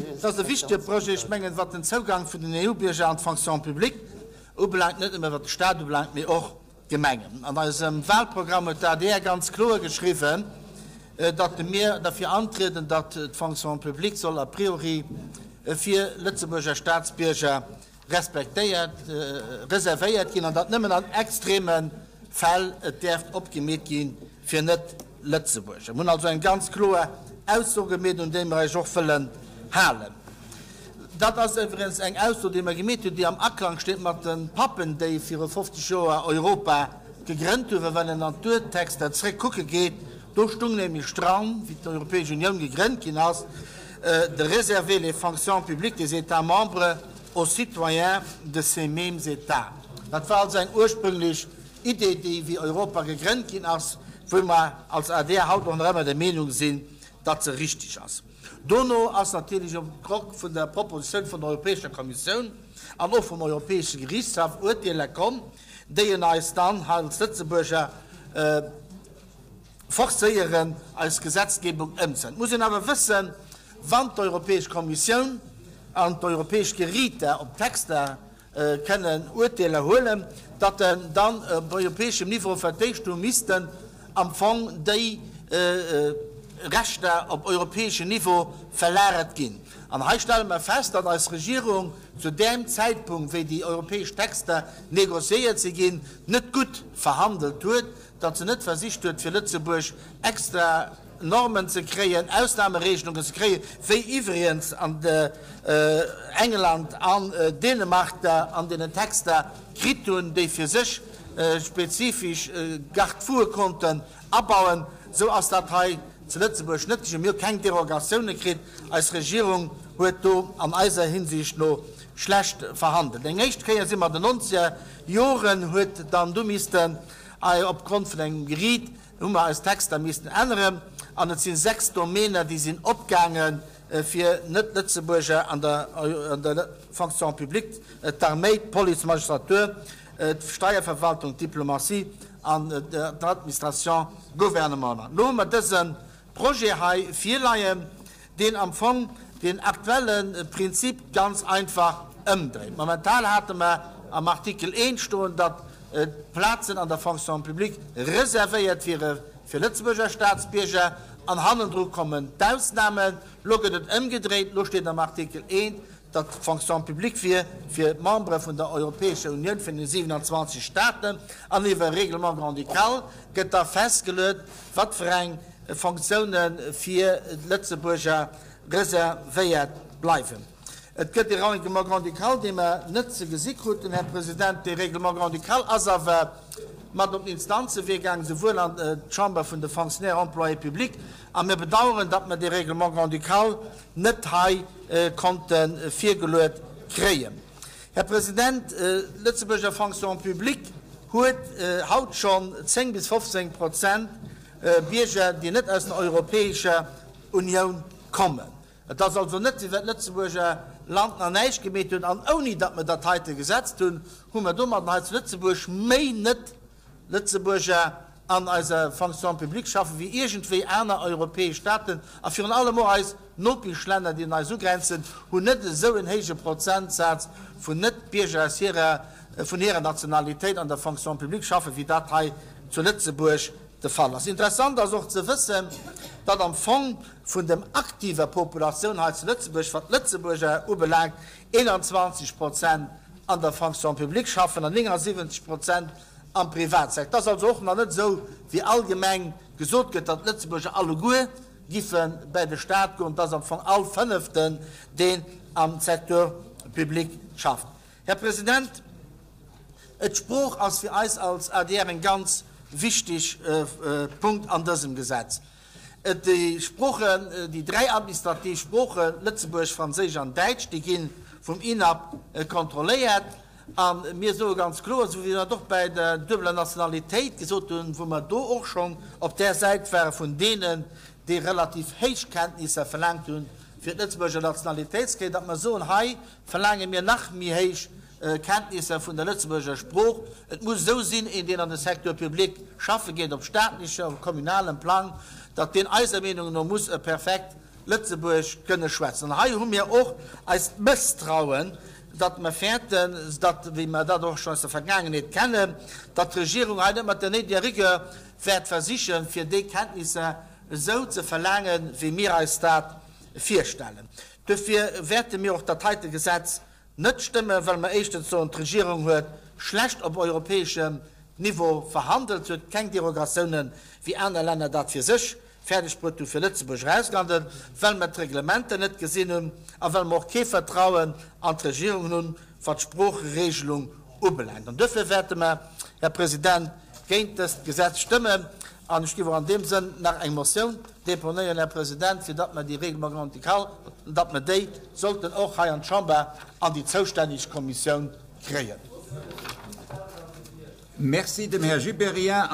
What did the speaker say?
Et ass e wichtege Projet, ech mengen, wat den Zougang vun den EU-Bierger an d'Fonction publique ubelaangt, net nëmme wat de Stat ubelaangt, mee och d'Gemengen. An eisem Wahlprogramm huet d'ADR ganz kloer geschriwwen, datt mir derfir antrieden, datt d'Fonction publique soll a priori fir Lëtzebuurger Statsbierger respektéiert, reservéiert ginn an datt nëmmen an extreme Fäll et däerft opgemeet gi fir Net-Lëtzebuerger. Mir hunn also eng ganz kloer Ausso gemeet, un déi mer eis och wëllen halen. Dat ass iwwregens eng Ausso, déi mer gemeet hunn, déi am Aklang steet mat de Pappen, déi viru 50 Joer Europa gegrënnt hunn. Well wann een an d'Urtexter zréck kucke geet, do stung nämlech dran, wéi d'Europäesch Unioun gegrënnt ginn ass, de réserver les fonctions publiques des États membres aux citoyens de ces mêmes États. Dat war also eng ursprünglech Idee, déi wéi Europa gegrënnt ginn ass, wou mer als adr haut och nach ëmmer der Meenung sinn, datt se richtig ass. Dono ass natierlech op Drock vun der Propositioun vun der Europäescher Kommissioun an och vum Europäesche Gerichtshaff Urteeler komm, déi en eis dann hei als Lëtzebuerger forcéieren, eis Gesetzgebung ëmzeänneren. Et muss een awer wëssen, Wann d'Europäesch Kommissioun an d'europäesch Geriiter op Texter kënnen Urteeler huelen, datt dann op europäeschem Niveau fir d'éischt hu missten am Fong déi Rechter op europäeschem Niveau verlagert ginn. An hei stelle mer fest, datt eis Regierung zu deem Zäitpunkt, wéi déi europäesch Texter négociéiert si ginn, net gutt verhandelt huet, datt se net versicht huet, fir Lëtzebuerg extra Normen ze kréien, Ausnahmeregelungen ze kréien, wéi iwwregens an England an Dänemark der an deenen Texter kritt hunn, déi fir sech spezifesch Garde-foue konnten abauen. Esou ass dat hei zu Lëtzebuerg net geschehen. Mir hu keng Derogatioune kritt. Eis Regierung huet do an eiser Hinsicht no schlecht verhandelt. Eng éischt Kéier si mer an den nonzeger Joren, huet dann du missten opgrond vun engem Geriit hu mer eis Texter missten änneren an et si 6 Domäner, déi sinn opgaange fir Net-Lëtzebuerger an der Fonction publique, d'Arméi, d'Police, d'Magistratur, d'Steierverwaltung, d'Diplomatie an d'Administration gouvernementale. Elo hu mer dëse Projet hei virleien, deen am Fong deen aktuelle Prinzip ganz einfach ëmdréit. Momentan hate mer am Artikel 1 stoen, datt d'Plazen an der Fonction publique reservéiert wiere fir Lëtzebuerger Staatsbierger an hannendru kommen d'Ausnamen. Elo gëtt et ëmgedréit, elo steet am Artikel 1, datt d'Fonction publique wier fir d'Membere vun der Europäescher Unioun, vun den 27 Staaten, an iwwer e Règlement grand-ducal gëtt da festgeluet, wat fir eng Fonctioune fir d'Lëtzebuerger reservéiert bleiwen. Et gëtt e Règlement grand-ducal, dee mer net ze gesi kruten, Här President. Dee Règlement grand-ducal ass awer mat op den Instanzewee gaangen, souwuel an d'Chamber vun de Fonctionnaires employés publics, a mir bedauern, datt mer dee Règlement grand-ducal net hei konnte virgeluet kréien. Här President, d'Lëtzebuerger Fonction publique huet haut schonn 10 bis 15 Prozent Bierger, déi net aus der Europäescher Unioun kommen. Et ass also net, wéi wann d'Lëtzebuerger Land nach näischt gemeet hunn. An ouni datt mer dat heite gesetzt hunn, hu mer domadden hei zu Lëtzebuerg méi Net-Lëtzebuerger an eiser Fonction publique schaffen, wéi iergendwéi aner europäesch Staaten. A virun allem och eis Nopeschlänner, déi un eis ugrenzen, hunn net esou en héije Prozentsaz vun Net-Bierger aus hirer, vun hirer Nationalitéit an der Fonction publique schaffen, wéi dat hei zu Lëtzebuerg de Fall ass. Interessant ass och ze wëssen, datt am Fong vun dem aktiver Populatioun hei zu Lëtzebuerg, wat d'Lëtzebuerger ubelaangt, 21 Prozent an der Fonction publique schaffen an 79 Prozent am Privatsecteur. Et ass also och nach net esou, wéi allgemeng gesot gëtt, datt d'Lëtzebuerger alleguer giffe bäi de Staat goen. Et ass am Fong all Fënneften, deen am Secteur public schafft. Här President, d'Sprooch ass fir eis als adr en ganz wichtig Punkt an dësem Gesetz. Déi Sproochen, déi dräi administrativ Sproochen, Lëtzebuergesch, Franséisch an Däitsch, déi gi vum INAP kontrolléiert. A mir soe ganz kloer, esou wéi mir dat och bäi der duebeler Nationalitéit gesot hunn, wou mer do och schonn op där Säit ware vun deenen, déi relativ héich Kenntnisser verlaangt hunn, fir d'Lëtzebuerger Nationalitéit ze kréien, datt mer soen, hei verlaange mir nach méi héich Kenntnisser vun der Lëtzebuerger Sprooch. Et muss esou sinn, een, deen an de Secteur public schaffe geet, op staatlechem, op kommunalem Plang, datt deen eiser Meenung no muss e perfekt. Lëtzebuerg kënne schwätzen. An hei hu mir och eist Mësstrauen, datt mer fäerten, datt, wéi mer dat och schonn aus der Vergaangenheet kennen, datt d'Regierung hei net mat der néideger Rigueur wäert versichen, fir déi Kenntnisser esou ze verlaangen, wéi mir eis dat virstellen. Dofir wäerte mir och dat heite Gesetz net stëmmen, well mer éischtens soen, d'Regierung huet schlecht op europäeschem Niveau verhandelt, se huet keng Derogatiounen, wéi aner Länner dat fir sech fäerdeg bruet hu fir Lëtzebuerg erausgehandelt, well mer d'Reglementer net gesinn hunn a well mer och kee Vertrauen an d'Regierung hunn, wat d'Sproocheregelung ubelaangt. An duerfir wäerte mer, Här President, géint dëst Gesetz stëmmen. An ech géif och an deem Sënn nach eng Motioun deponéieren, Här President, fir datt mer déi Règlement grand-ducal, datt mer déi sollten och hei an d'Chamber, an déi zoustänneg Kommissioun kréien. Merci dem Här Gibéryen.